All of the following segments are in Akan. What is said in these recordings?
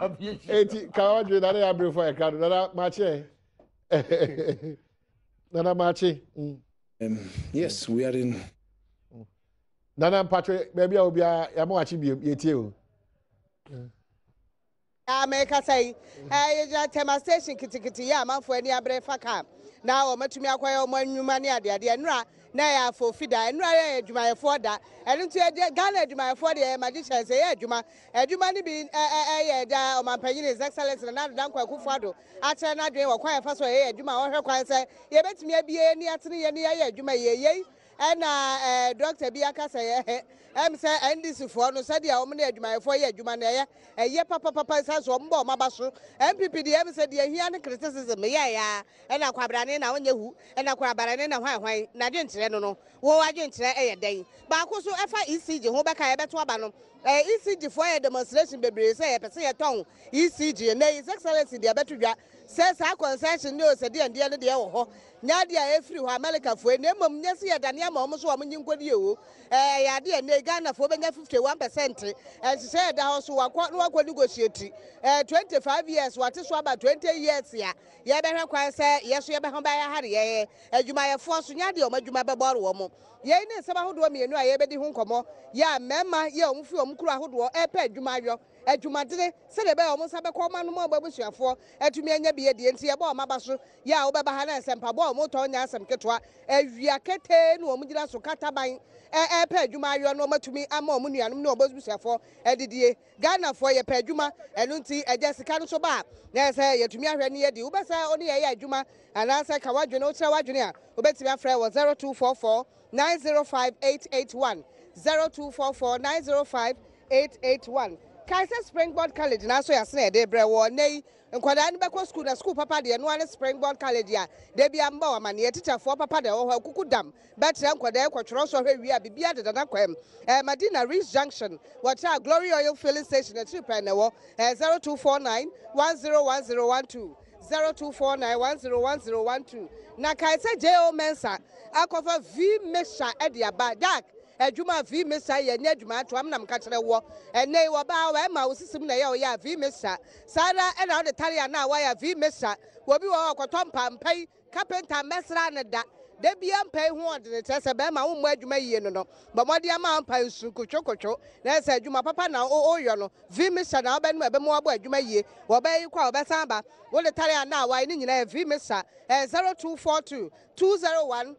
Eti ka wadwene nana yɛ abrefo a ɛka no nana makye ɛ. Nana makye. Mm. Yes, we are in. Nana mpatwe baabi a obiara yɛama wakye biem yɛtie o. Mm. A merekasa yi, yɛgyina Tema station kitikiti yi a amanfoɔ ani abere fa kaa na wɔatumi akɔyɛ wɔn nnwuma ne adeadeɛ. Nnora na ɛyɛ afoofi da, nnora yɛ adwumayɛfoɔ da. Ɛno nti yɛde Ghana adwumayɛfoɔ deɛ yɛ magicians, yɛyɛ adwuma. Adwuma no bi yɛ da Ɔmanpanyin His Excellency Nana Addo Dankwa Akufo-Addo akyerɛ n'adwene wɔ kwan a yɛfa so a yɛyɛ adwuma a ɔhwɛ kwan sɛ yɛbɛtumi abue yɛn ani atene yɛn ani ayɛ adwuma yie. Yei Ɛna ɛɛ dɔkta bi aka sɛ ɛhɛ ɛm sɛ NDC foɔ no sɛdeɛ wɔn ne adwumayɛfoɔ yɛ adwuma no ɛyɛ ɛyɛ papapapa ɛsan so wɔn bɔ wɔn aba so. NPP deɛ ɛm sɛ deɛ hia ne criticism yɛ ya ɛna kwabrane na ɔnyɛ hu ɛna kwabrane na hwan hwan na adwenkyerɛ no no wo adwenkyerɛ ɛyɛ dɛn baako so ɛfa ECG ho bɛka yɛbɛto aba no ɛɛ ECG foɔ yɛ demonstration bebree sɛ yɛpɛ sɛ yɛtɔn ECG ɛnɛ His Excellency deɛ ɛbɛto dwa Sɛ saa concession ne osɛdeɛndeɛ no deɛ wɔ hɔ, nyɛ adeɛ a ɛfiri hɔ, Amerikafoɔ yi, na mmom nyɛ sɛ yɛdane ama wɔn so wɔn nye nkɔdie o. Ɛyɛ adeɛ a nnɛ yi Ghanafoɔ bɛnya 51 percent, nhyehyɛeɛ a ɛda hɔ so, wakɔ na wakɔ negotiate 25 years, wate so aba 20 years a, yɛbɛhwɛ kwan sɛ yɛ so yɛbɛho bɛyɛ hare yɛn adwumayɛfoɔ so, nyɛ adeɛ a wɔn adwuma bɛbɔre wɔn. Yei ne nsɛm ahodoɔ mmienu a yɛrebɛdi ho nkɔmmɔ, yɛ a mmarima yɛ a wɔfiri wɔn kuro ahodoɔ repɛ adwuma ayɔ. adwumadene sɛdeɛ ɛbɛyɛ a wɔn nsa bɛkɔ wɔn anom a wɔn abusuafoɔ atumi anya bi adie nti yɛbɔ wɔn aba so yɛ a wobɛba ha na sɛ mpaboa a wɔtɔn nyɛ asɛm ketewa awia ketee na wɔn gyina so kataban ɛrepɛ adwuma ayɔ na wɔatumi ama wɔn nuanom ne wɔn abusuafoɔ adidie. Ghanafoɔ yɛpɛ adwuma ɛno nti agya sika no so ba a na ɛsɛ yɛtumi ahwɛ ne yɛdi wobɛsɛ wo ne yɛyɛ adwuma anaasɛ ka w'adwene wokyerɛ w'adwene a wobɛtumi afrɛ wɔ 0244 905 881 0244 905 881. Kae sɛ Springboard College na aso yɛasene yɛde rebrɛ wɔ nnɛ yi. Nkwadaa no bɛkɔ sukuu na sukuu papa deɛ ɛno ara ne Springboard College a da biara mebɔ wo amaneɛ. Tikyafoɔ papa na ɛwɔ hɔ, akuku dam bɛkyerɛ nkwadaa yi kɔtwerɛ sɔhwɛ wie a biribiara deda n'akwan mu. Ɛyɛ Madina Reach Junction, wɔkyerɛ a Glory Oil Filling Station akyiri pɛɛ na ɛwɔ. Ɛyɛ 0249 101012. 0249101012 Na kae sɛ J.O. Mensah akɔfa V mixture de aba. Jack, adwuma a V mixture yɛ nyɛ adwuma atoa me na meka kyerɛ woɔ. Ɛnnɛ yi wɔbaa hɔ ɛma wo sisim na ɛyɛ wo ya a V mixture. Saa ara na wode tare anaa wire a V mixture. Obi wɔ hɔ ɔkɔtɔ mpa, mpa yi Carpenter mmɛsra no da. Da biara mpa yi ho ɔdene kyerɛ sɛ bɛrima wommɔ adwuma yie no no. Bɔ mmɔden ama wo mpa nsu kotwokotwo na ɛsɛ adwuma papa na woyɔ no. V mixture na wobɛnom a ɛbɛma woabɔ adwuma yie. Wɔbɛyɛ yi kɔ a wɔbɛsan aba. Wode tare anaa wire ne nyinaa yɛ V mixture. Ɛyɛ 0242 201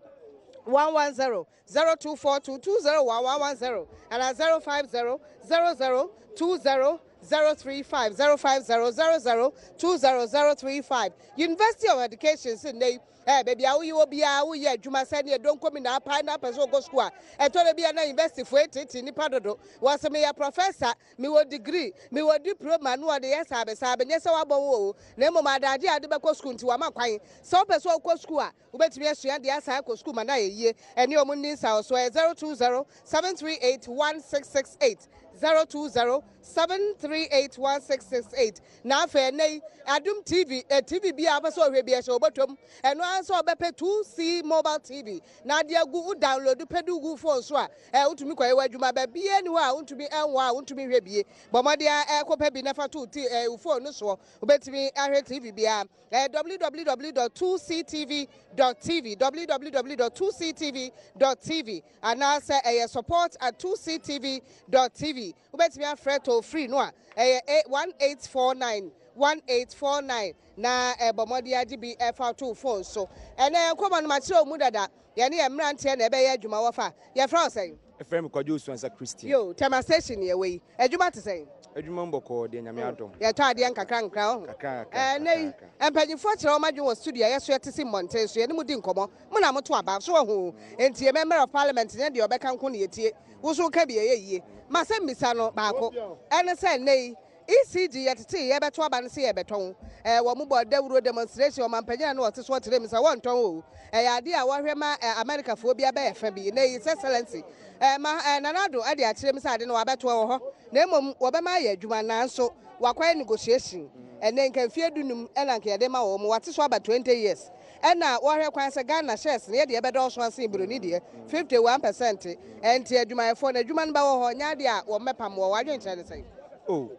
110, 0242 201 110 anaa 050 00 20 035, 050 00 20 035. University of Education se nnɛ yi, eh, baabi a woyɛ wɔ biara woyɛ adwuma sɛ ne ɛdɔnkɔmi na apae na apɛ sɛ wokɔ sukuu a, ɛtɔ da bi a na university foɔ eteetee nnipa dodo. Wɔse meyɛ professor, mewɔ degree, mewɔ diploma na wɔde yɛ saabesaabe, nyɛ sɛ wɔabɔ wo o, na mmom adagye a wode bɛkɔ sukuu nti wɔama kwan. Sɛ wopɛ sɛ wokɔ sukuu a, wobɛtumi asua deɛ asan akɔ sukuu ma no ayɛ yie. Ɛne wɔn nni nsawɔsoɔ. Ɛyɛ 020 738 1668, 020 738 1668. Na afei ɛnnɛ yi, Adom TV, eh, TV biara a wopɛ sɛ ɔhwɛ bi ɛhyɛ wo bɔtɔm. Ɛno ara nso wobɛpɛ 2C Mobile TV na ade agu wo download pɛ de gu phone so a, eh, wotumi kɔyɛ w'adwuma. Baabiara nni hɔ a wontumi nwɔ a wontumi nhwɛ bie. Bɔ mmɔden ara eh, kɔpɛ bi na fa to wo ti, eh, wo phone no soɔ. Wobɛtumi ahwɛ TV biara. Ɛyɛ www dot 2ctv dot tv, www dot 2ctv dot tv, anaasɛ ɛyɛ support at 2ctv dot tv. Wobɛtumi afrɛ toll free no a ɛyɛ 1849 1849 na ɛbɔ mmɔden agye bi ɛfa to phone so. Ɛnɛ yɛn nkɔmmɔ no makyerɛ wo mu dada. Yɛne yɛn mmeranteɛ na ɛbɛyɛ adwuma wɔfa. Yɛfrɛ wo sɛn? Yɛfrɛ me Kwadwo Osuansa Christian. Yo, Tema station yɛ wei. Adwuma te sɛn? Adwuma mu bɔkɔɔ deɛ Nyame adom. Yɛtɔ adeɛ nkakra nkakra ɔho. Kakra kakra Ɛɛ nnɛ yi, kakra. mpanyinfoɔ kyerɛ wɔn adwene wɔ studio a yɛso yɛte si mmɔnten so yɛne mo di nkɔmmɔ. Mo na moto aba, so wahu? Enti yɛ member of parliament nyɛ deɛ ɔbɛka nko na yɛtie. Wo nso woka bi a ɛyɛ yie. M'asɛmmisa no baako ɛne sɛ nnɛ yi, ECG yɛtetee yɛbɛto aba no sɛ yɛbɛtɔn ɛɛ wɔn bɔ dawuro demonstration ɔmanpanyin a na ɔte so ɔkyerɛ mu sɛ wɔntɔn o ɛyɛ adeɛ a wɔhwɛ ma ɛɛ Americafoɔ bi abɛyɛ fa bi nnɛ yi His Excellency ɛɛ ma ɛɛ Nana Addo ɛde akyerɛ mu sɛ ade no wɔabɛto ɛwɔ hɔ na mmom wɔbɛma ayɛ adwuma nanso wakɔyɛ negotiation ɛnɛ nka mfie dunum ɛna nka yɛde ma wɔn wɔate so aba 20 years ɛna wɔhwɛ kwan sɛ Ghana shares no yɛdeɛ ɛbɛdɔɔso asen buroni deɛ 51% ɛnti adwumayɛfoɔ no adwuma no bɛwɔ hɔ nyɛ adeɛ a wɔn bɛpam wɔ wɔn adwenkyerɛ ne sɛn? Oh.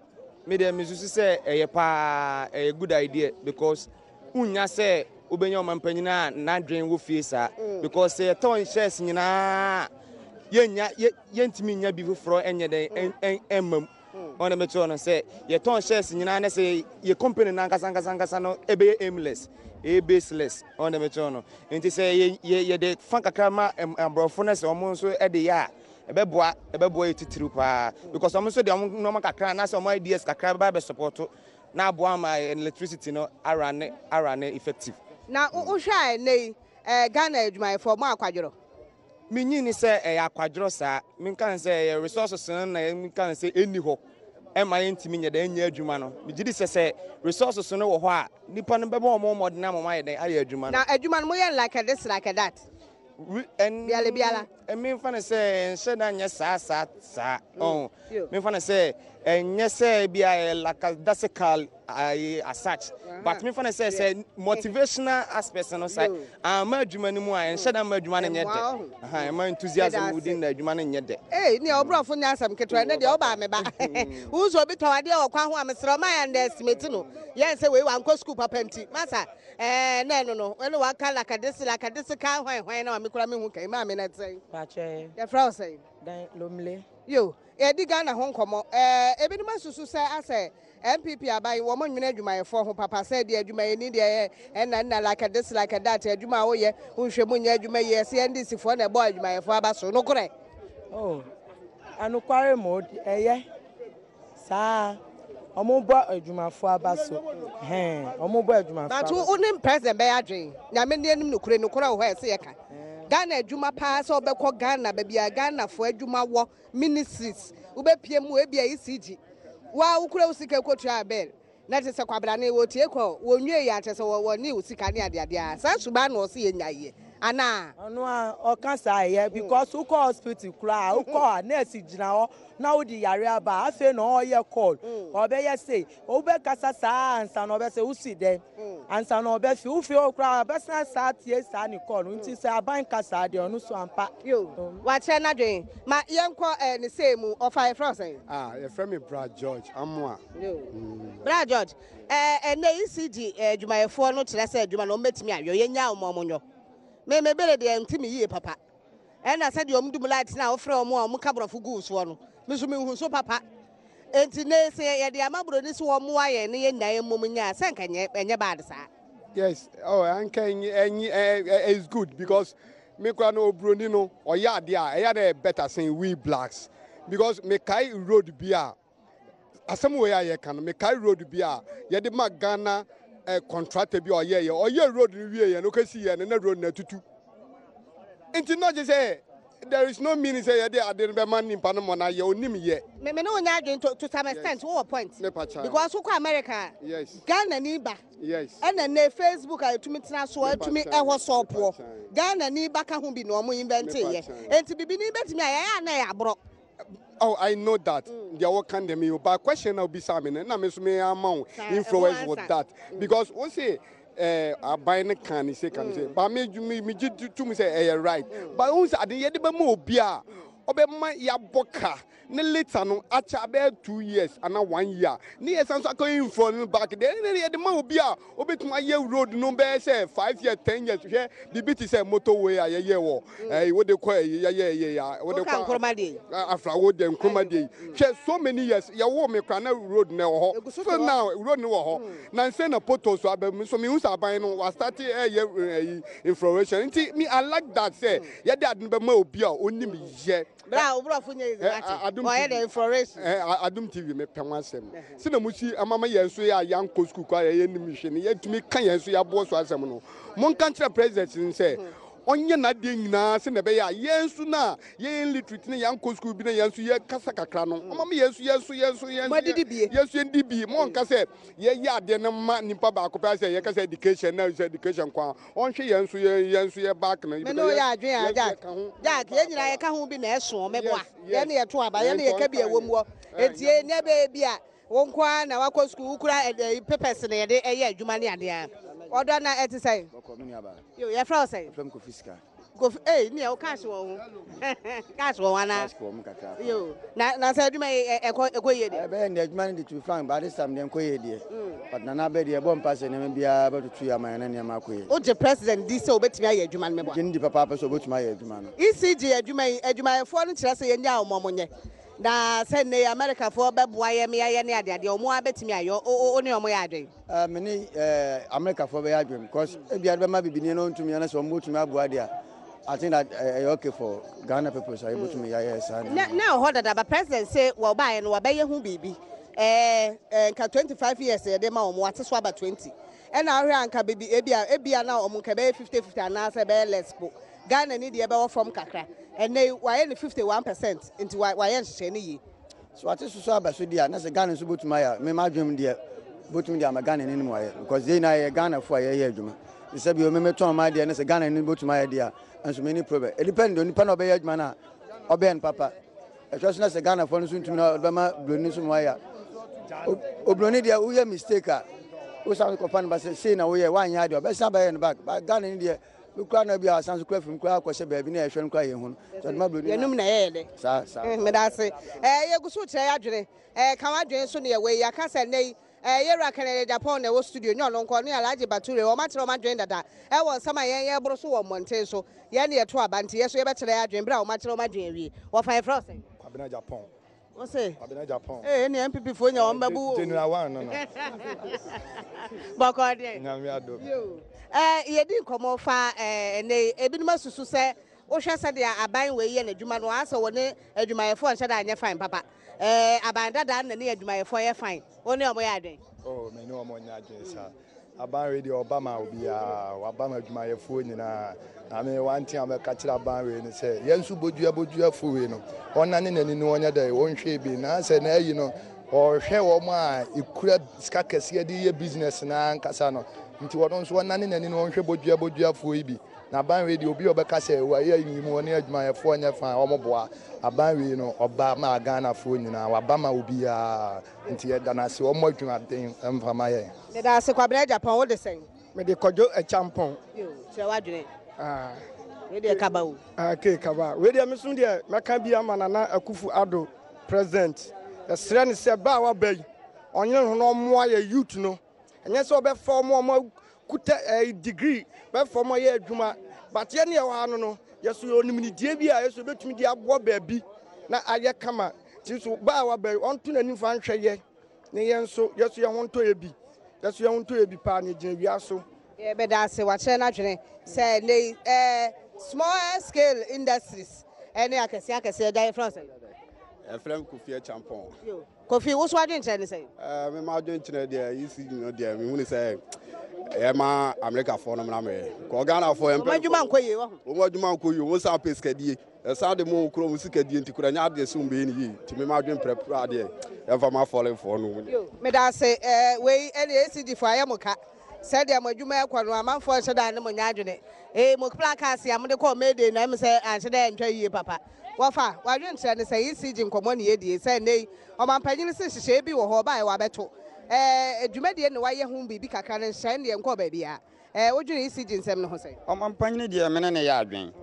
Me deɛ mesusu sɛ ɛyɛ paa, ɛyɛ good idea because wonnya sɛ wobɛnya ɔmampanyin a n'adwene wɔ fie saa mm. because sɛ yɛtɔn shares nyinaa yɛnnya yɛntumi nya bi foforɔ ɛnyɛ dɛn mm. ɛmma mu mm. ɔna mɛkyerɛ no sɛ yɛtɔn shares nyinaa na sɛ yɛ company no ankasa ankasa ankasa no ɛbɛyɛ aimless ɛyɛ baseless ɔna mɛkyerɛ no nti sɛ yɛde fa kakra ma aborɔfo no sɛ wɔn nso ɛde yɛ a ɛbɛboa ɛbɛboa yɛ titiriw paa because wɔn nso de wɔn nneɛma kakra anaasɛ wɔn ideas kakra bɛba abɛ support na aboa ama electricity no arane arane effective. Na wohwɛ a ɛnɛ yi eh, Ghana adwumayɛfoɔ mo akwadworɔ? Menyi ni sɛ ɛyɛ akwadworɔ saa. Menka no sɛ ɛyɛ resources no na menka no sɛ ɛnni hɔ ɛma yɛntumi nyɛ dɛn nyɛ adwuma no. Megye di sɛ sɛ resources no wɔ hɔ a nnipa no bɛbɔ wɔn mmɔden ama wɔayɛ dɛn ayɛ adwuma no. Na adwuma no moyɛ no like a this like a that? Biala biala. Memfa no sɛ ɛnhyɛ da nyɛ saa saa saa. Mm. Memfa no sɛ ɛnyɛ sɛ bi a lackadaisical as such. But memfa no sɛ sɛ motivational aspect no sɛ ama adwuma no mu a ɛnhyɛ da ma adwuma no nyɛ dɛ. Ɛma enthusiasm within the adwuma no nyɛ dɛ. Ee, ne ɔbrɔfo nyɛ asɛm ketewa ɛnɛ deɛ ɔbaa me ba. Wo nso obi tɔn adeɛ wɔ kwan ho a mesrɛ ɔma yɛ underestimate no. Yɛn sɛ wei wankɔ sukuu papa nti. Masa Ɛɛ na ɛno no ɛne waka lakadese lakadese ka hwan hwan na maame kura me hu kan maame na ɛte sɛn. Pakyɛ. Yɛfrɛ wo sɛn. Dan Lomle. Yo yɛdi Ghana ho nkɔmɔ ɛɛ ebinom asusu sɛ asɛ NPP aban wɔn nwene adwumayɛfoɔ ho papa sɛ deɛ adwumayɛni deɛ ɛyɛ ɛna nna like this like that adwuma a woyɛ wonhwɛ mu nyɛ adwuma yie ɛsɛ NDC foɔ na ɛbɔ adwumayɛfoɔ aba so nokorɛ. Oh anokware mo ɛyɛ. Saa ɔmo bɔ adwumafo aba so hɛn ɔmo bɔ adwumafo But aba so. wo ne president bɛyɛ adwen. Nyame ne anim nokore, nokore wɔ hɔ a ɛsɛ yɛka. Ghana adwuma paa sɛ wobɛkɔ Ghana baabi a Ghana foɔ adwuma wɔ, ministries, wobɛpie mu ebia ECG. Woa wokura wo sika kɔtua bill na kyerɛ sɛ kwabrane wɔtie kɔ wɔnwie yɛ a kyerɛ sɛ wɔnye wo sika ne adeade a. Saa suban na ɔse yɛnyae yɛ anaa? Ɔno a ɔka saa ɛyɛ because wokɔ hospital koraa a wokɔ a nurse gyina hɔ na wode yare aba a, afei na ɔreyɛ call, ɔbɛyɛ sei, wobɛkasa saa ansa na ɔbɛsɛ wosi dɛn ansa na ɔbɛfi, wofi hɔ koraa ɔbɛsan saa tie saa ne call no, nti sɛ aban ka saa deɛ ɔno so ampa. Yo, wakyerɛ n'adwene. Ma yɛnkɔ eh, ne sei mu, ɔfa yɛfrɛ wo sɛn? Ah, yɛfrɛ me Bra George Amoah. Yo. Bra George, eh, ɛnɛ ECG eh, adwumayɛfoɔ no kyerɛ sɛ adwuma no wɔbɛtumi ayɔ, yɛnyaa wɔn a wɔnyɔ. Me me bere deɛ nte me yie papa. Ɛna sɛdeɛ wɔn dum light no a wofrɛ wɔn a wɔn ka borɔfo gu soɔ no, me nso menhu so papa. Enti nnɛ sɛ yɛde ama buroni sɛ wɔmmoa yɛn na yɛn nyinaa yɛmmom nyɛ a, sɛ nka ɛnyɛ ɛnyɛ bad saa. Yes, oh, anka ɛnyi ɛnyi ɛ it's good because me kura no obroni no ɔyɛ adeɛ a ɛyɛ na ɛyɛ better sen we blacks because mekae road bi a Asɛm wei a yɛka no, mekae road bi a yɛde ma Ghana eh, contractor bi a ɔyɛeɛ. Ɔyɛɛ road no wieeɛ no, ɔkɔsi yɛ no na road no atutu. Nti na ɔgye sɛ there is no meaning sɛ yɛde ade no bɛma nipa no mɔ no ayɛ, onim yɛ. Me me ne wo nyɛ adwene to to some extent wowɔ point. Me pa kyɛw. Because wokɔ America a, Yes. Ghana ni ba. Yes. Ɛna nnɛ Facebook a yɛtumi tena so Me pa ɛtumi kyɛw. ɛhɔ Me pa sɔɔpoɔ. kyɛw. Ghana ni ba ka ho bi na wɔn invente Me pa yɛ. kyɛw. Enti bibini bɛtumi ayɛ ɛyɛ a na ɛyɛ aborɔ. Oh, I know that. Deɛ wɔka deɛ meyɛ but question na obisa me no na me nso me ama wo influence with that because wo se eh, aban no kan ne se kan ne se but me me me gye tum sɛ ɛyɛ right but wo sɛ ade yɛde bɛma obi a ɔbɛma yɛabɔ ka ne later no akyɛ abɛyɛ 2 years ana 1 year ne yɛ san so akɔ info no back deɛ ne yɛde ma obi a obɛtumi ayɛ road no bɛyɛ sɛ 5 years, 10 years. Hwɛ biribi te sɛ motorway a yɛyɛ wɔ ɛyi wode kɔ ɛyi yɛyɛ ɛyɛ a wode Woka kɔ Nkrumah deɛ yi. Afrawo deɛ Nkrumah deɛ yi, hwɛ so many years yɛwɔ me kora na road na ɛwɔ hɔ. Egu so so te hɔ. Now road no wɔ hɔ na nsɛn na pothole so aba mu so mehu sɛ aban no wa start ɛyɛ ɛyi infiltration. Nti me, I like that sɛ yɛde ade no bɛma obi a onim yɛ. Bra a oborɔfo nyɛ easy wate. Adom Ɔyɛ TV. dɛ infiltration. Adom TV, mepɛ ho asɛm sɛna mo si amama yɛn so yɛ a yɛankɔ sukuu kɔ a yɛyɛ nim hwɛ no yɛtumi ka yɛn so yɛaboɔ so asɛm no. Monka nkyerɛ president no sɛ ɔnyɛ n'adeɛ nyinaa sɛ na ɛbɛyɛ a yɛn nso no a yɛyɛ illiterate ne yɛankɔ sukuu bi na yɛn nso yɛkasa kakra no, ɔma me yɛn nso yɛn nso yɛn nso yɛn nso Moadidi bie. yɛn nso yɛndi bi. Mo nka sɛ yɛyɛ adeɛ no ma nipa baako pɛ sɛ yɛka sɛ education na sɛ education kwan ɔnhwɛ yɛn nso yɛn nso yɛ back no. Me ne wo yɛ adwene a Jack. Yɛn nso yɛka ho. Jack, yɛn nyinaa yɛka ho bi na ɛso mɛboa. Yes. Yɛn ne yɛto aba, yɛn ne yɛka bi a ɛwɔ mu hɔ. Enti ɛnyɛ bɛyɛ bi a wo nko ara na wakɔ sukuu wokura papers na yɛde ɛyɛ adwuma ne adeɛ a. Ɔdɔ na ɛte sɛn? Bɔkɔ, me nua baa. Yo, yɛfrɛ wo sɛn? Yɛfrɛ me Kofi Sika. Kofi ei nea wo cash wɔ ho. Cash wɔ ho anaa? Cash wɔ mu kakra. Yo. Na na sɛ adwuma yi ɛkɔ ɛkɔ yie deɛ. Ɛbɛyɛ deɛ adwuma no de to be frank but this time deɛ nkɔ yie deɛ. But nana bɛ deɛ ɛbɔ mpa sɛ nneɛma biara bɛtutu yɛ ama yɛn na nneɛma akɔ yie. Wogye president di sɛ obetumi ayɛ adwuma no meboa? Gye no di papaapa sɛ obetumi ayɛ adwuma no. ECG adwuma yi adwumayɛfoɔ no kyerɛ sɛ yɛnyaa wɔn a wɔnyɛ. Na sɛ nnɛ yi Amerikafoɔ bɛboa yɛn ma yɛayɛ ne adeadeɛ wɔn ara bɛtumi ayɛ. Wo ne wɔn yɛ adwene? Eh, me ne eh, Amerikafoɔ bɛyɛ adwene because ebia de bɛma bibini no ntumi anasɛ wɔn bɛtumi aboa deɛ I think that ɛyɛ eh, okay for Ghana people sɛ yɛbɛtumi yɛayɛ saa na na ɛwɔ hɔ dada ba president se wɔbaeɛ no wɔbɛyɛ ho biribi eh, eh, nka 25 years yɛde ma wɔn wɔate so aba 20 ɛna ahwɛ a nka bibi ebia ebia na wɔn nka ɛbɛyɛ 50 50 anaasɛ ɛbɛyɛ less po Ghana ni deɛ ɛbɛwɔ fam kakra ɛnɛ yi wɔayɛ no 51 percent nti wɔayɛ nhyehyɛe no yie. So wate soso aba so di a na sɛ Ghana nso bɛtumi ayɛ a me m'adwene mu deɛ bɛtumi de ama Ghana ni no mu ayɛ because yɛn nyinaa yɛyɛ Ghanafoɔ a yɛyɛ adwuma te sɛ bio me metɔn m'adeɛ na sɛ Ghana ni no bɛtumi ayɛ deɛ a nso me ni problem ɛdepend onipa na ɔbɛyɛ adwuma no a ɔbɛyɛ no papa ɛhwɛ so na sɛ Ghanafoɔ no nso ntumi na ɔbɛma buroni nso mu ayɛ a oburoni deɛ woyɛ mistake a wosan kɔfa no ba sɛ sei na woyɛ woanyɛ adeɛ ɔbɛsan bɛyɛ no back but Ghana ni deɛ Me koraa na bi a asan so kura fam koraa kɔhyɛ baabi na yɛhwɛ no koraa yɛn hu no. Sɛ ɔde ma buroni. Yɛnum na ɛyɛ dɛ. Saa saa. Mm, meda ase. Ɛɛ yɛgu so kyerɛ yɛadwene. Ɛɛ ka w'adwene nso ne ɛwɔ yi. Yɛaka sɛ nnɛ yi ɛɛ yɛwura Kennedy Agyapong na ɛwɔ studio nyɛ ɔno nko ɔne Alhaji Bature wɔn akyerɛ wɔn adwene dada ɛwɔ nsɛm a yɛn yɛboro so wɔ mmɔnten so. Yɛn ne yɛto aba nti yɛ so yɛbɛkyerɛ yɛn adwene bere a wɔn akyerɛ wɔn adwene awie. Wɔfa yɛfrɛ wo sɛn? Kwabena Agyapong. Wo se? Kwabena Agyapong. Ee ɛne NPP foɔ nya wɔn bɛbo wo. General one no no. Bɔkɔɔ deɛ. Nyame adom. Yoo. Ɛɛ yɛdi nkɔmɔ fa ɛɛ ɛnɛ yi ebinom asusu sɛ wohwɛ sɛdeɛ aban wei yɛ n'adwuma no asɛ wɔne adwumayɛfoɔ nhyɛ da nyɛ fine papa. Ɛɛ aban dadaa no na ne adwumayɛfoɔ yɛ fine. Wo ne wɔn yɛ adwene? Oh me ne wɔn nyɛ adwene saa. Aban wei deɛ ɔba ma obiara, waba ma adwumayɛfoɔ nyinaa. Na me one thing a mɛka kyerɛ aban wei ne sɛ, yɛn nso bodua boduafoɔ wei no, ɔnnane n'ani no ɔnyɛ dɛ, ɔnhwɛ bi. Na sɛ na ayi no, ɔhwɛ wɔn a ɛkura sika kɛseɛ de yɛ business no ankasa no. Nti ɔno nso ɔnnane n'ani no ɔnhwɛ bodua boduafoɔ yi bi. Na aban wei deɛ obi a ɔbɛka sɛ wɔayɛ yi mu ɔne adwumayɛfoɔ nyɛ fa a wɔboa. Aban wei no ɔba ma Ghanafoɔ nyinaa, waba ma obiara. Nti yɛda no ase, ɔmmɔ adwumaden mfa ma yɛn. Meda ase Kwabena Agyapong, wo de sɛn? Mede Kwadwo Acheampong. Yo, kyerɛ w'adwene. Ah. Wei deɛ kaba o. Ah, kee kaba. Wei deɛ mesom deɛ mɛka bi ama Nana Akuffo Addo, President. Yɛsrɛ no sɛ ba a waba yi, ɔnyere ne ho na ɔmmoa yɛ youth no. Ɛnyɛ sɛ ɔbɛfa wɔn a wɔkuta eh, degree, bɛfa wɔn ayɛ adwuma. But yɛn ne yɛwɔ ha no no, yɛso yɛ onimnidie bi a yɛso yɛbɛtumi de aboa baabi na ayɛ kama. Nti so ba a waba yi, ɔnto n'ani mfa nhwɛ yɛ ne yɛn nso yɛso yɛn ho ntɔ yɛ bi. Yɛso yɛn ho ntɔ yɛ bi paa na yɛgyina wia so. Yɛbɛda ase wakyerɛ n'adwene sɛ nnɛ yi eh, small scale industries ɛne akɛseɛ akɛseɛ agya yɛfrɛ wo sɛn? Yɛfrɛ me Kofi Acheampong. Yo. Kofi, wo so adwenkyerɛ ne sɛn? Eh, me ma adwenkyerɛ deɛ ECG no deɛ mehu ne sɛ ɛyɛ ma Amerikafoɔ no mmra mɛyɛ. Kɔ Ghanafoɔ yɛn Wɔn adwuma nkɔ yie wɔ ho. Wɔn adwuma nkɔ yie, wɔn san pɛ sikadie. Ɛsan de mo kurom sikadie nti kura nyɛ adeɛ sɛ wɔn bɛyɛ ne yie. Nti me ma adwen prɛprɛ adeɛ ɛmfa ma afɔlefoɔ no. Yo, meda ase. Eh, wei ɛne ECG foɔ ayɛ mo ka. Sɛdeɛ mo adwuma ɛkɔ no, amanfoɔ nhyɛ da ne mo nyɛ adwene. Ee, mo placards a mode kɔɔ May Day no, ɛm sɛ anhyɛ da antwa yie papa. Wɔfa, w'adwenkyerɛ ne sɛn? ECG nkɔmmɔ ne yɛdie sɛ nnɛ yi, ɔmanpanyin se nhyehyɛeɛ bi wɔ hɔ, ɔbaeɛ wabɛto. Ɛɛ, dwumadie ne wayɛ ho biribi kakra no, nhyehyɛeɛ no deɛ nkɔɔ baabiara. Ɛɛ, wodwene ECG nsɛm no ho sɛn? Ɔmanpanyin deɛ me ne no yɛ adwene.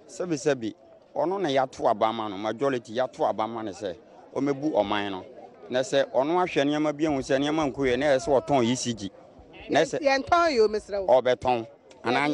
Sɛbisɛbi, ɔno na yɛato aba ama no, majority yɛato aba ama no sɛ ɔmmɛbu ɔman no. Na sɛ ɔno ahwɛ nneɛma bi ahu sɛ nneɛma nkɔ yie na ɛyɛ sɛ ɔtɔn ECG. Na sɛ Yɛntɔn yi o, mesrɛ wo. Ɔbɛtɔn. Anaa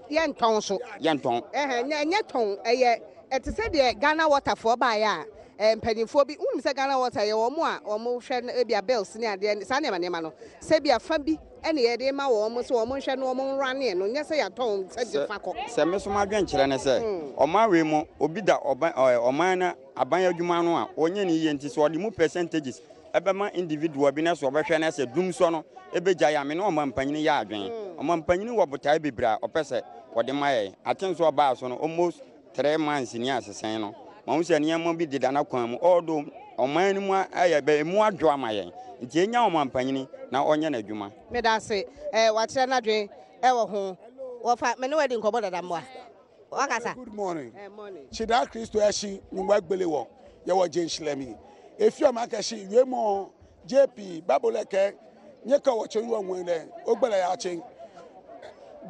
Yɛntɔn so. Yɛntɔn. Ɛhɛn, ɛnyɛ tɔn, ɛyɛ ɛte sɛ deɛ Ghana Water foɔ baeɛ a, ɛɛ mpanimfoɔ bi, wonim sɛ Ghana Water yɛ wɔn a wɔhwɛ no ebia bills ne adeɛ, saa nneɛma nneɛma no, sɛ ebia fa bi ɛna yɛde ma wɔn sɛ wɔn nhwɛ na wɔn nrane no, nyɛ sɛ yɛatɔn sɛ gye fa kɔ. Sɛ me nso m'adwenkyerɛ ne sɛ, ɔman wei mu, obi da ɔban, ɛɛ, ɔman no aban adwuma ano a, ɔnyɛ ne yie nti sɛ ɔde mu percentages ɛbɛma individual bi na sɛ ɔbɛhwɛ na sɛ dumsɔ no ɛbɛgyae a, me ne ɔmampanyini yɛ adwene. Ɔmampanyini wɔ botaeɛ bebree a ɔpɛ sɛ ɔde ma yɛn. Aten sɛ ɔbaa so no, almost 3 months ni asesɛn no, mahu sɛ nneɛma bi deda n'akwan mu, although ɔman no mu ayɛ bɛ, emu adwo ama yɛn. Nti ɛnya ɔmampanyini na ɔnyɛ n'adwuma. Meda ase. Eh, wakyerɛ n'adwene ɛwɔ ho. Wɔfa, me ne wo adi nkɔmmɔ dada mmoa. Wakasa. Good morning. Eh, morning. Chida Kristo ɛhyi nyungwa gbele wɔ yɛwɔ Jenshilemi. Efi ɔma kɛhyi wie mɔ JP Bible ɛkɛ nye ka wɔ kye wɔ ŋwɛn dɛ ogbele ya kye.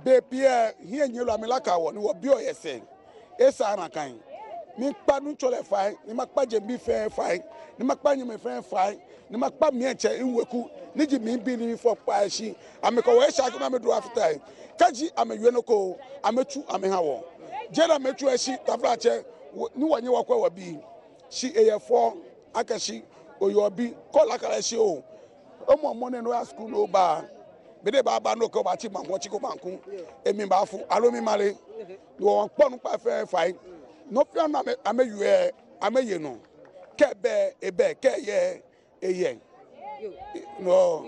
Be pie hie nye lo amila ka wɔ ni wɔ bio yɛ se. Esa na kan. Mi kpa nutsɔ le fae, ni ma kpa dze fɛn fae, ni ma kpa nyime fɛn fae, ni ma kpa miɛntsɛ nweku, ni dzi mi bi ni mi fɔ kpa esi. Ame kɔ wɔ esa kema me do afita yi. Kedzi ame yue no ko, ame tsu ame hã wɔ. Dze na me tsu esi tafla tse, ni wɔ nye wɔ kɔ wɔ bi. Si eye fɔ ake si oyɔ bi kɔ la kala si o. Omo mo ne no ya school no ba. Bede ba ba no ko ba ti manko ti ko manko. Emi ba fu alo mi male. Wɔ kpɔ nu kpa fɛ fa yi. No fia na ame ame yue ame ye no. Ke be ebe ke ye eye. No.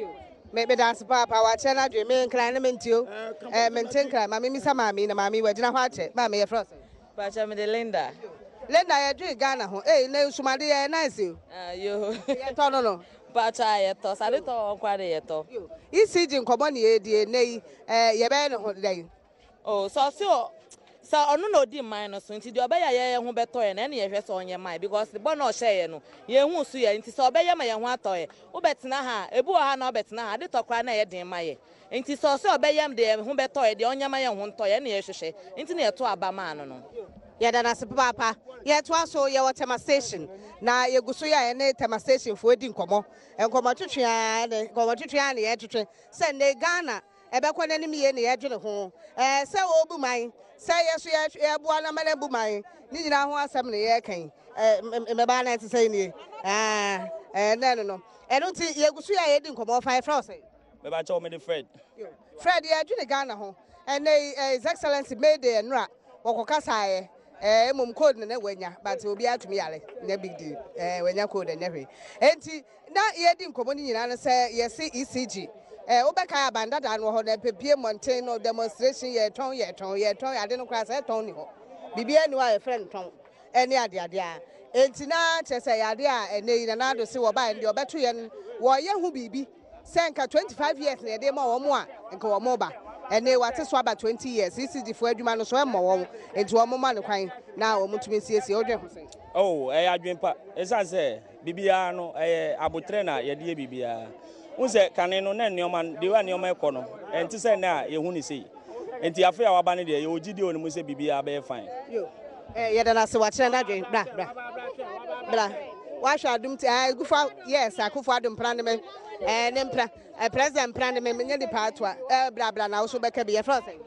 Me meda ase paapa wakyerɛ n'adwene me nkran ne mente o eh, mente nkran ma memisa maame na maame wagyina hɔ akyɛ maame yɛfrɛ wo sɛn? Pacha me de Linda. Linda yɛdwene Ghana ho ei na nsumade yɛ nice o. Ah, yo. Yɛtɔ no no. Pacha yɛtɔ sade tɔ wɔn koraa de yɛtɔ. ECG nkɔmmɔ ne yɛdie nnɛ yi eh, yɛbɛyɛ ne ho dɛn? Oh, sɛ ɔse ɔ sɛ ɔno na odi man no so nti deɛ ɔbɛyɛ a yɛn ho bɛtɔ yɛn no ɛne yɛhwɛ sɛ ɔnyɛ man because bɔ na ɔhyɛ yɛn no yɛn ho so yɛ nti sɛ ɔbɛyɛ ma yɛn ho atɔ yɛ wobɛtena ha a ebi wɔ ha na wobɛtena ha ade tɔ koraa na ɛyɛ den ma yɛ nti sɛ ɔsɛ ɔbɛyɛ deɛ yɛn ho bɛtɔ yɛ deɛ ɔnyɛ ma yɛn ho ntɔ yɛ ɛne yɛhwehwɛ nti na yɛto aba maa no no. Yɛda no ase papaapa. Yɛtoa so, yɛwɔ Tema Station, na yɛgu so yɛ a yɛne Tema Station foɔ di nkɔmmɔ. Nkɔmmɔtwetwe ara ne nkɔmmɔtwetwe ara na yɛretwetwe sɛ nnɛ Ghana ɛbɛkɔ n'anim yie na yɛdwene ho. Ɛɛ sɛ ɔrebu man, sɛ yɛ so yɛboa no ama no abu man, ne nyinaa ho asɛm na yɛreka yi. Ɛɛ mmɛbaa no ɛte sɛ nie. Ɛɛ ɛɛ no no. Ɛno nti yɛgu so yɛ a yɛdi nkɔmmɔ. Ɔfa yɛfrɛ wo sɛn? Mebakyɛw mede Fred. Fred yɛdwene Ghana ho. Ɛnɛ yi His Excellency May Day nnora wɔkɔkasaeɛ. Ɛɛ mmom cold no na wanya but obiara tumi yare nyɛ big deal. Ɛɛ wanya cold ɛnyɛ hwee. Enti na yɛdi nkɔmmɔ no nyinaa no sɛ yɛse ECG. Ɛɛ wobɛkae aban dadaa no wɔ hɔ na ɛpɛpie mmɔnten no demonstration yɛtɔn yɛtɔn yɛtɔn ade no koraa sɛ ɛtɔn ni hɔ. Biribiara ni hɔ a yɛfrɛ no tɔn ɛne adeade a. Enti na kyerɛ sɛ ɛyɛ adeɛ a ɛnɛ yi Nana Addo se wɔbaeɛ no deɛ ɔbɛto yɛn wɔyɛ ho biribi. Sɛ nka 25 years na yɛde ma wɔn a, nka wɔn ba. Ɛnne wate so aba 20 years. ECG foɔ adwuma no so ɛmmɔ wɔn, nti wɔn ma no kwan na wɔn tumi nsiesie. Wodwen ho sɛn? Oh, ɛyɛ adwen pa. Ɛsiane sɛ biribiara no, ɛyɛ aboterɛ na yɛde yɛ biribiara. Wohu sɛ kane no, na nneɛma, the way a nneɛma ɛkɔ no, ɛnte sɛ nnɛ a yɛhu no sei. Nti afei a waba no deɛ, yɛwɔ gyidie wɔ ne mu sɛ biribiara bɛyɛ fine. Yo, eh, yɛda no ase, wakyerɛ n'adwen. Bra, bra, bra. Wahwɛ adum ti, ah, Kufu, yes, Akufo Addo mpra ne me, eh, ne mpra, eh, president mpra ne me, menyɛ nipa atoa, eh, bra, bra, na wo so bɛka bi, yɛfrɛ wo sɛn?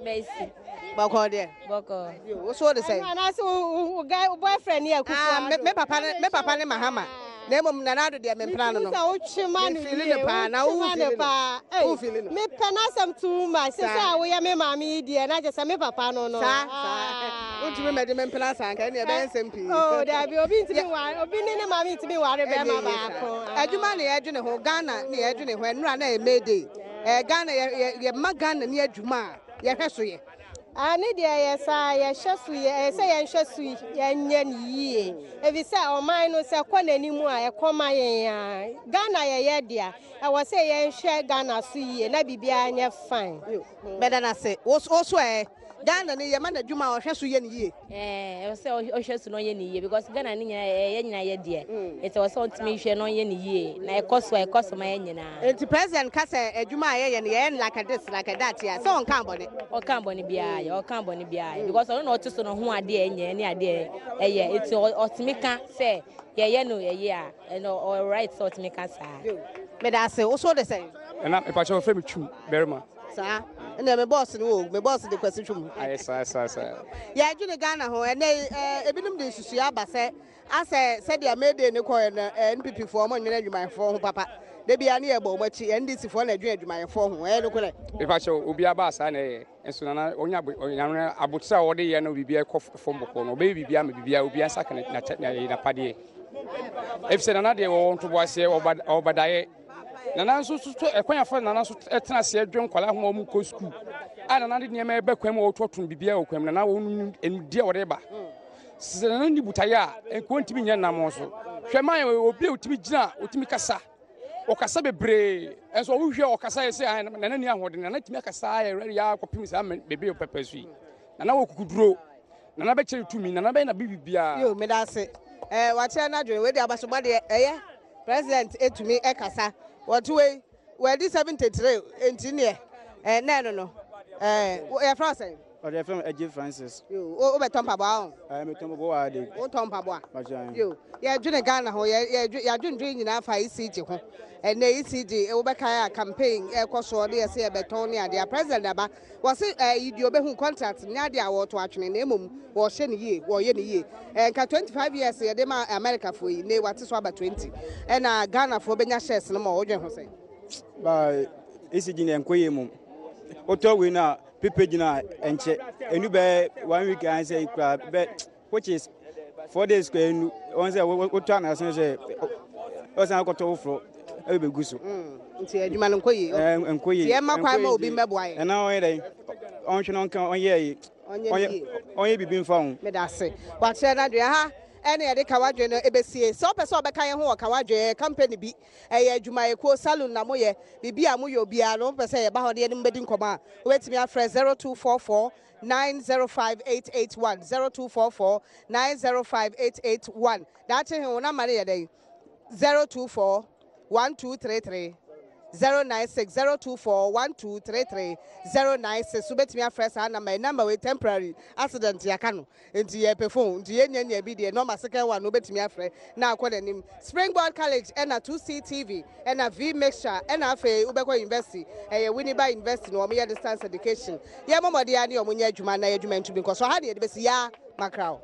Mercy. Bɔkɔɔ deɛ. Bɔkɔɔ. Yo, wo so de sɛn? Anaasɛ wo guy, wo boyfriend yɛ Akufo Ah, me, me papa ne, me papa ne Mahama. Na mmom Nana Addo deɛ mempena no no. Sɛ wotwe ma no Mefili yie, no paa, na wotwe wo ma fili no no. paa. Ei, Wo fili no. mepɛ n'asɛm too much. Sɛ sɛ a woyɛ me maame yi deɛ, na kyerɛ sɛ me papa no no. Saa, saa. Wontumi mmɛgye me mpena saa, nka ɛnneɛ ɛbɛyɛ nsɛm pii. Oh, dabi, obi ntumi nware, obi ne ne maame ntumi nware Ɛnneɛ bɛrima yie saa. baako. Adwuma na yɛdwene ho, Ghana na yɛdwene ho, ɛnnora na ɛyɛ May Day. Eh, Ghana, yɛ, yɛ, yɛma Ghana ni adwuma a, yɛhwɛ so yɛ. Ah, ne deɛ yɛ saa, yɛhwɛ so yɛ, ɛyɛ sɛ yɛnhwɛ so yɛnyɛ no yie. Ɛfiri sɛ ɔman no sɛ ɛkɔ n'anim a, ɛkɔ ma yɛn a. Ghana yɛyɛ dea, ɛwɔ sɛ yɛnhwɛ Ghana so yie na biribiara nyɛ fine. Mɛda no ase. Wo wo so ɛ? Ghana ni yɛma no adwuma a ɔhwɛ so yɛ no yie. Ɛɛ ɛwɔ sɛ ɔhwɛ so na ɔyɛ no yie because Ghana ne nyinaa ɛyɛ nyinaa yɛ deɛ. Nti ɛwɔ sɛ ɔtumi hwɛ na ɔyɛ no yie na ɛkɔ so a ɛkɔ so ma yɛn nyinaa. Nti president ka sɛ adwuma a yɛyɛ no yɛyɛ no like this like that a sɛ ɔnka bɔne. Ɔka bɔne biara yɛ ɔka bɔne biara yɛ because ɔno na ɔte so no ho adeɛ ɛnyɛ ne adeɛ ɛyɛ nti ɔtumi ka sɛ yɛyɛ no ɛyɛ a ɛno ɔwɔ right sɛ ɔtumi ka saa. Meda ase wo so de sɛn? Ɛna mepakyɛ wɔfrɛ me Twum barima. Saa ɛna me boss no o me boss de Kwasi Twum. Ayɛ saa saa saa. Yɛadwene Ghana ho ɛnɛ yi ɛɛ ebinom de nsusuiɛ aba sɛ asɛ sɛdeɛ May Day no kɔɛ no ɛɛ NPP foɔ wɔn nnwene adwumayɛfoɔ ho papa da biara ne yɛbɔ wɔn akyi NDC foɔ na ɛdwene adwumayɛfoɔ ho ɛyɛ nokorɛ? Mepakyɛ obiara baa saa na ɛyɛ nso nana ɔnya ɔnyame abotere a ɔde yɛ no biribiara kɔ fam bɔkɔɔ no ɔbɛyɛ biribiara ma biribiara obiara nsa ka n'apadeɛ efisɛ nana deɛ wɔwɔ ntoboaseɛ ɔbadaeɛ Nana nso so to ɛkwan afa nana nso tena aseɛ dwen nkwadaa ho a wɔn kɔ sukuu a nana de nneɛma ɛbɛ kwan mu a wɔtoto no biribiara wɔ kwan mu nana wɔn nudi a wɔde ba sɛ nana ni botaeɛ a nkuo ntumi nyɛ nam so hwɛ man obi a otumi gyina otumi kasa ɔkasa bebree nso ɔwohwɛ ɔkasa yɛ sɛ nana ni ahoɔden nana tumi akasa yɛ rɛre yɛ akɔpem saa bebe pɛpɛ so yi nana wɔ kukuduro nana bɛkyerɛ tumi nana bɛyɛ na biribiara. Yo meda ase ɛɛ wakyerɛ n'adwene wei de abasobɔ deɛ ɛyɛ. President etumi ɛkasa wɔte wei wadi 73 nti neɛ ɛɛ nɛɛ no no ɛɛ yɛfrɛ wo sɛn? Ɔde fɛn Agye Francis. Yo, wo bɛtɔ mpaboa ho? Ɛɛ, metɔ mpaboa wɔ ha de. Wotɔ mpaboa? Mpakyɛ. Yo, yɛdwene Ghana ho, yɛ yɛ yɛadwendwene nyinaa fa ECG ho. Ɛnɛ ECG, wobɛkae a campaign ɛkɔ soɔ ne yɛsɛ yɛbɛtɔn ne adeɛ a president aba. Wɔse ɛyi deɛ ɔbɛhu contract nyɛ adeɛ a wɔto atwene na mmom wɔhyɛ no yie, wɔyɛ no yie. Ɛɛ nka 25 years yɛde ma Americafoɔ yi, ne wate so aba 20. Ɛna Ghanafoɔ bɛnya shares no ma wodwen ho sɛn? Ba ECG ne ɛnkɔ yie mu. Wotɔ wei no a pepe gyina ɛnkyɛ. Ɛnu bɛyɛ one week ansɛ kura bɛ which is 4 days kura ɛnu wɔn sɛ wotɔ anaasɛ sɛ ɔsan akɔtɔ foforɔ ɛbɛ bɛgu so. Nti adwuma no nkɔ yie. Ɛɛ nkɔ yie. Nti ɛma kwan ma obi mmɛboa yɛ. Ɛna ɔyɛ dɛ ɔnhwɛ na ɔnka ɔnyɛ yi. Ɔnyɛ yie. Ɔnyɛ bibi nfa ho. Meda ase. Wakyerɛ n'adwene ha ɛna yɛde kawadwene no ɛbɛsie. Sɛ wopɛ sɛ ɔbɛka yɛn ho wɔ kawadwene company bi ɛyɛ adwumayɛkuo salon na moyɛ biribi a moyɛ obiara no wopɛ sɛ yɛba hɔ ne yɛne mo bɛdi nkɔmmɔ a wobɛtumi afrɛ 0244 905 881, 0244 905 881. Daakye he wo number no yɛ dɛn? 024 1233 096, 024 1233 096. Wobɛtumi afrɛ saa number yi. Number wei temporary, accident yɛaka no nti yɛpɛ phone nti yɛnyanya bi deɛ normal second one no wobɛtumi afrɛ na akɔ n'anim. Springboard College ɛna 2C TV ɛna V Mixture ɛna afei wobɛkɔ university ɛyɛ Winneba University na wɔyɛ distance education. Yɛ mmɔmmɔden a ne wɔn nyɛ adwuma na yɛ adwuma ntumi nkɔ so ha ne yɛde bɛsi yaa makraw.